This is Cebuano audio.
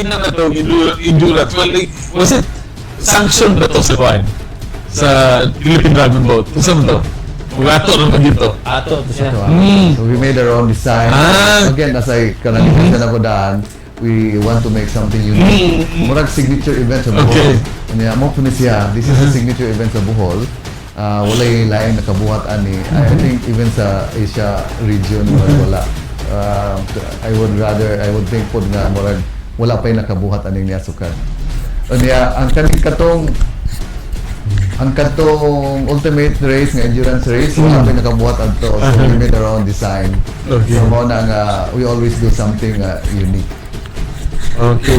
Lain na to endurance. Well, like, was it sanctioned ba to sa kuan? Sa Philippine Dragon Boat? Unsa man to? Ato ra man to. Ato to siya. So, so we made our own design. Again, as I kanang mm na ko daan, we want to make something unique. Murag signature event sa Bohol. Unya mao po ni siya. This is a signature event sa Bohol. Walay laing nakabuhat ani. I think even sa Asia region, murag wala. I would think pod nga murag wala pa yung nakabuhat aning niya sukad. Unya ang kaning katong ang katong ultimate race nga endurance race, wala pa yung nakabuhat adto, so we made our own design. So mao na nga we always do something unique. Okay.